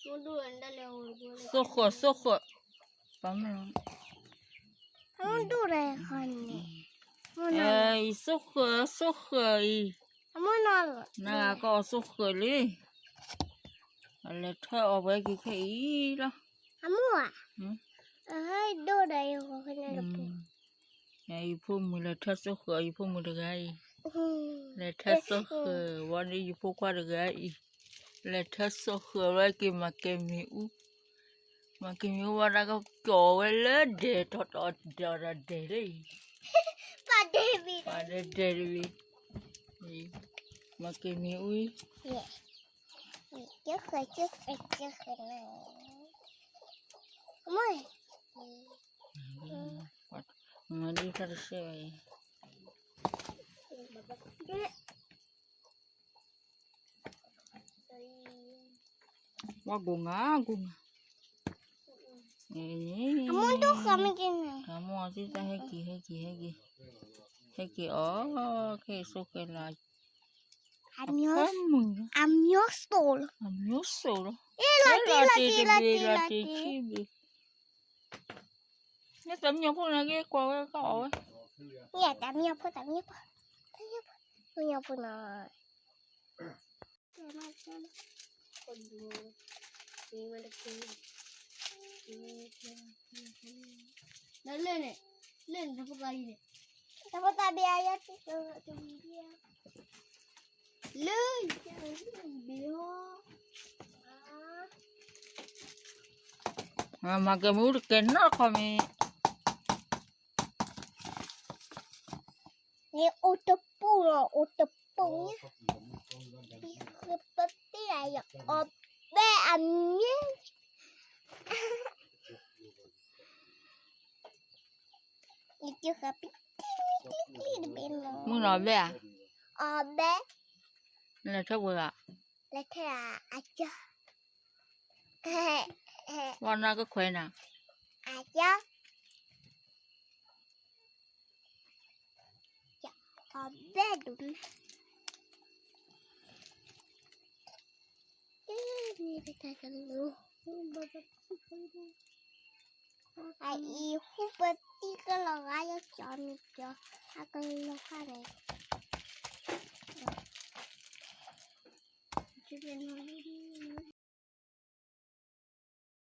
သိၣ်ဃၢၤ သိၣ်ဃၢၤ, ပမ့ၢ်လီၤ, အံၤ သိၣ်ဃၢၤ သိၣ်ဃၢၤအံၤ, နဂၤကအီၣ်သိၣ်ဃၢၤလံ, အလဲၤထၢၣ်အီၣ်ဝဲက့ၤခဲအံၤလီၤ, ယဖိမုၣ်လဲၤထၢၣ်သိၣ်ဃၢၤ ယဖိမုၣ်တဂၤအံၤ, လဲၤထၢၣ်သိၣ်ဃၢၤဝဲဒၣ်ယဖိခွါတဂၤအံၤ, လဲၤထၢၣ်သိၣ်ဃၢၤဝဲက့ၤမၤကဲမ့ၣ်အူ, မၤကဲမ့ၣ်အူဝဲဒၣ်ကကၠီဝဲလၢဒဲး တီတီတီတီဒဲးလၢအံၤ, ပှၤဒဲးတဘ့ၣ်, မၤကဲမ့ၣ်အူ, မၤဒ်တၢ်တဆဲးဘၣ်အံၤ, ဝဲကိးငါကိးငါ, အမိၢ်သံတၢ်ဟဲက့ၤ ဟဲက့ၤ ဟဲက့ၤ, ဟဲက့ၤအီၤ, ခဲအံၤသိၣ်ဃၢၤလၢ အမျိုးစုံလီၤ, အမျိုးစုံလီၤ, လီၤတံၢ် လီၤတံၢ် လီၤတံၢ် လီၤတံၢ်, နတမံၤဖိန့ၣ်က့ၤကွၢ်ဝဲကအီၣ်ဝဲ, တမံၤဖိ တမံၤဖိ, တမံၤဖိနီၤ လၢန့ၣ် လၢန့ၣ် တဖိသၣ်ဘ့ၣ်အယါ လၢ ဘ့ၣ်လီၤ, မၤကဲမ့ၣ်အူတကဲနီတခီမ့ၢ်, န့ၣ်အိၣ်တပူၤလီၤ အိၣ်တပူၤညါ, ယဃုပသံၣ်အယၤအီၣ်ဘဲအမ့ၢ်, ယဃုပသံၣ်ကျံကျံတဘ့ၣ်လီၤ, မုၢ်နီၤဘဲၣ်ဧါ, အီၣ်ဘဲ, လဲၤထၢၣ်ပှဲၤဂၤ, လဲၤထၢၣ်အကၢ ဝဲနကခွဲးနၤ, အကၢ အီၣ်ဘဲဒိၣ်မး, အအံၤဃုပသံၣ်ကလီၤဂာ်ယကၠီမ့ၢ်ကၠီ, အကလီၤဂာ်န့ၣ်,